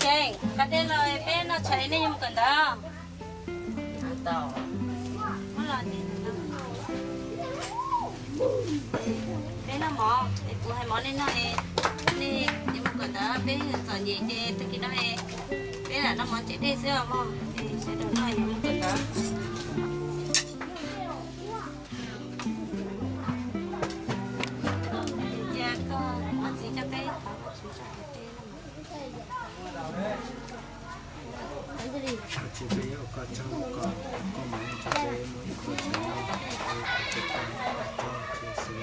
Tseem, pas dej los peb noj tshais nej yuav mus kawm ntawv. Peb noj mov es kuv hais mov nej noj, nej yuav mus kawm ntawv, peb txom nyem ces tag kis no peb lam noj mov tsev dej xwb os mog. Sawv daws noj yuav mus kawm ntawv. Cia koj ua txiv coj peb thov Vajtswv tso peb. Ua txiv peb yuav ua koj tsaug, koj, koj mam li tso peb muaj ib qho tsev noj, peb ua txiv koj, koj txiv xwb.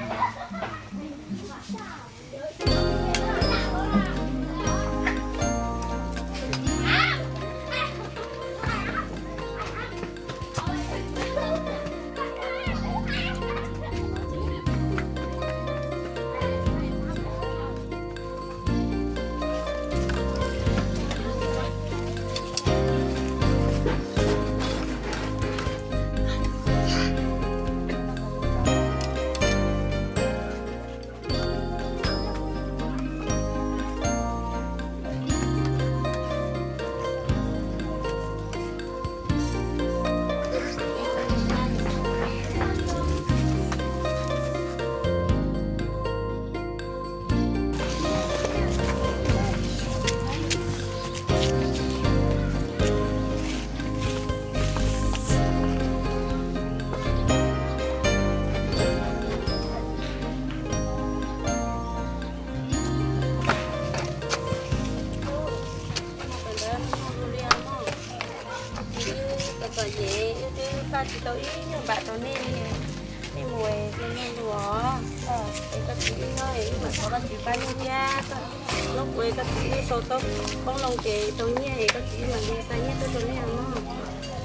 Wb txom txom nyem, wb twb pab tsis tau ib nyuag npam rau nej li. Nej mus es nej nyob dua, es koj txiv wb nyob es wb mam thov koj txiv pab nej thiab. Hnub puas koj txiv wb sau tau qoob loo ces tau nyiaj es koj txiv wb mam li xa nyiaj tuaj rau nej mog.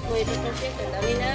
Mus es rau rau siab kawm ntawv li na.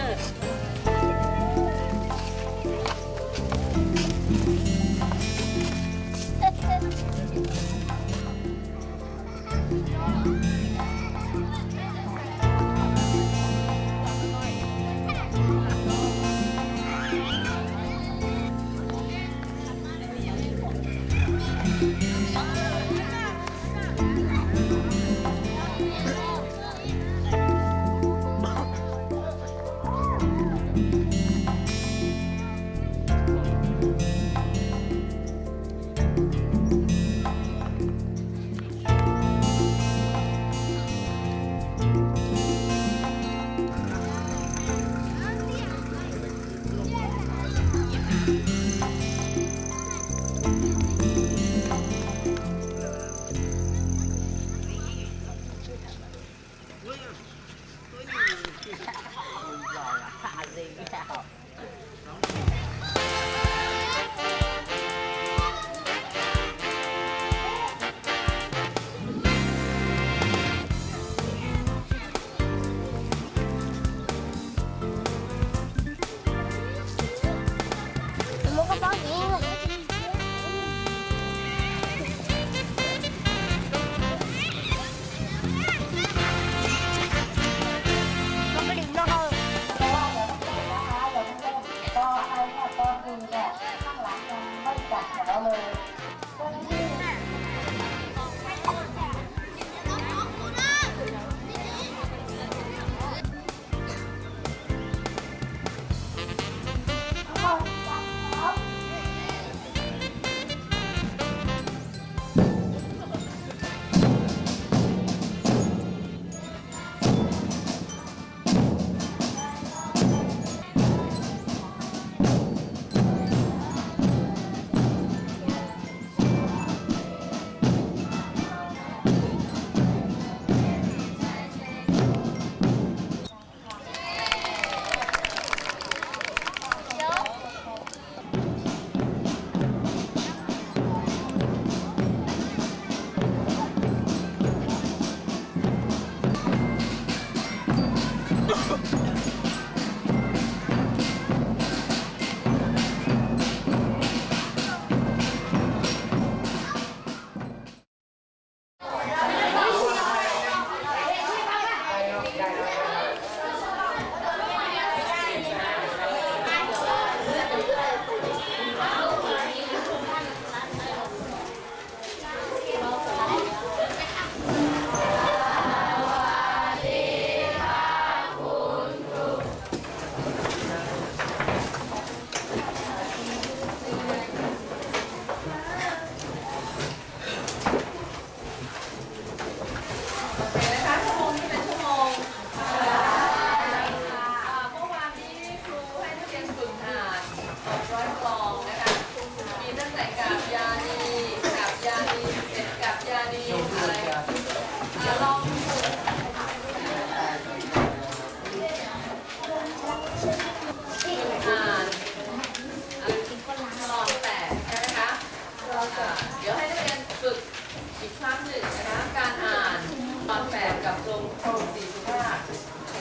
หนึ่งนะคะ การอ่าน ความแปลกับโครง โครงสี่สุภาพ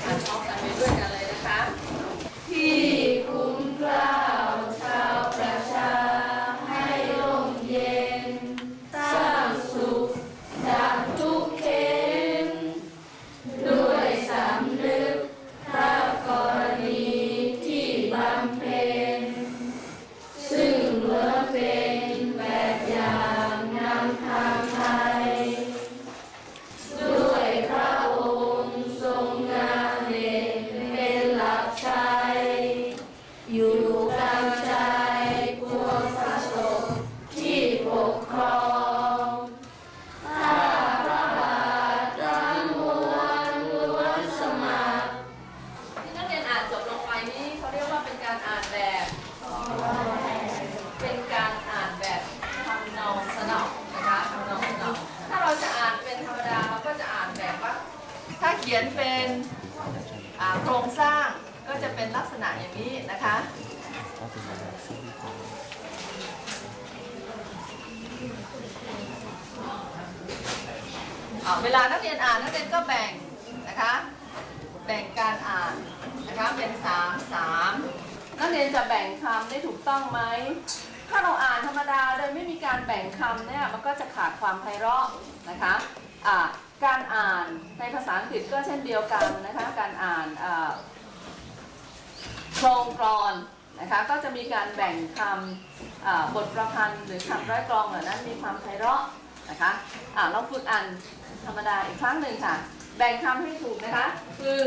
อ่านพร้อมกันไปด้วยกันเลยนะคะ ที่คุ้มเกล้าชาวประชาให้ร่มเย็น สร้างสุขดังทุกเข็ญ ด้วยสำนึกพระกรณีที่บำเพ็ญ ซึ่งล้วนเป็นแบบอย่างนำทางไทย ด้วยพระองค์ทรงงามเด่นเป็นหลักชัย อยู่กลางใจปวงพระสงฆ์ที่ปกครอง ข้าพระบาททั้งมวลล้วนสมัคร ที่นักเรียนอ่านจบลงไปนี้เขาเรียกว่าเป็นการอ่านแบบ เป็นการอ่านแบบทำนองสนอนะคะ ทำนองสนอ ถ้าเราจะอ่านเป็นธรรมดาเราก็จะอ่านแบบว่า ถ้าเขียนเป็น อ่า โครงสร้างก็จะเป็นลักษณะอย่างนี้นะคะ อ่า เวลานักเรียนอ่าน นักเรียนก็แบ่งนะคะ แบ่งการอ่านนะคะ เป็นสาม สาม นักเรียนจะแบ่งคำได้ถูกต้องไหม ถ้าเราอ่านธรรมดาโดยไม่มีการแบ่งคำเนี่ย มันก็จะขาดความไพเราะนะคะ อ่า การอ่านในภาษาอังกฤษก็เช่นเดียวกันนะคะ การอ่าน อ่า โครงกลอนนะคะ ก็จะมีการแบ่งคำ อ่า บทประพันธ์หรือคำร้อยกลองเหล่านั้นมีความไพเราะนะคะ อ่า ลองฝึกอ่านธรรมดาอีกครั้งหนึ่งค่ะ แบ่งคำให้ถูกนะคะ คือ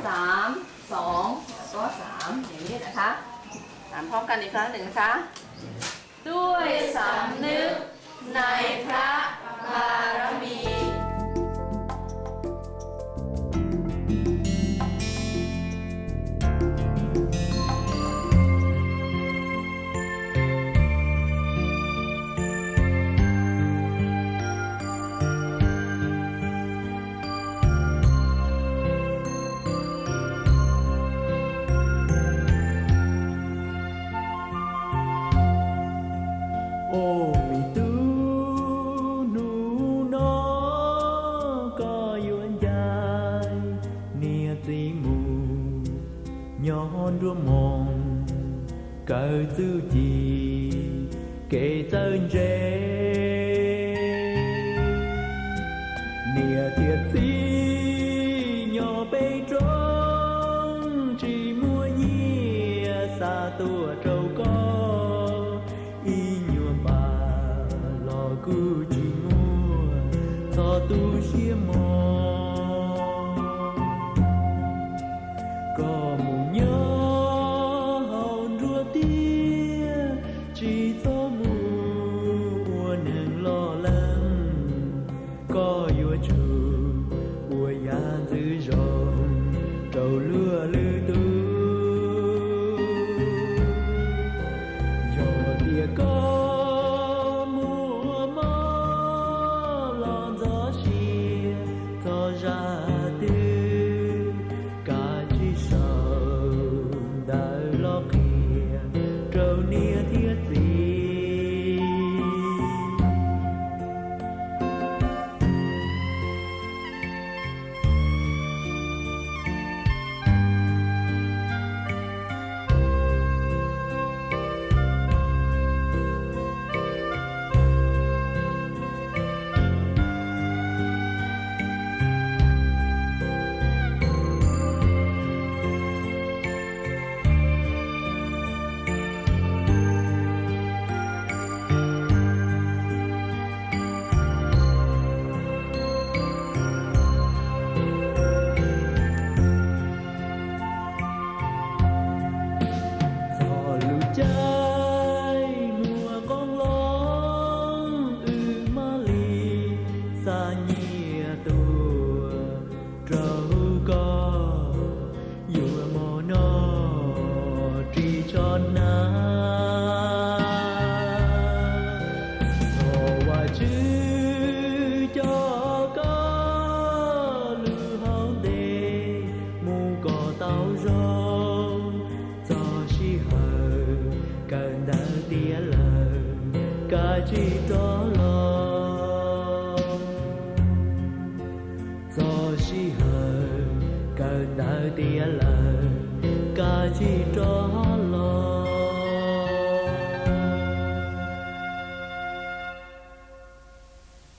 สาม สอง แล้วก็ สาม อย่างนี้นะคะ อ่านพร้อมกันอีกครั้งหนึ่งนะคะ ด้วยสำนึกในพระบารมี Ua me tub, hnub no koj yuav ncaim niam txiv mus nyob nruab moos, kawm txuj ci kev txawj ntse. Niam thiab txiv nyob peb roob, tsis muaj nyiaj xa tuaj rau koj, ib nyuag npam los kuj tsis muaj, txhob tu siab mog. Koj mus nyob hauv nruab tiaj, tsis txhob mus ua neeg loj leej, koj yuav tsum ua yam ntxwv zoo rau luag lwm tus. Yog tias koj mus ua mob los ntxov sia txog zaj twg, kav tsij sau ntawv los qhia rau niam thiab txiv. tiav lawm, kav tsij rov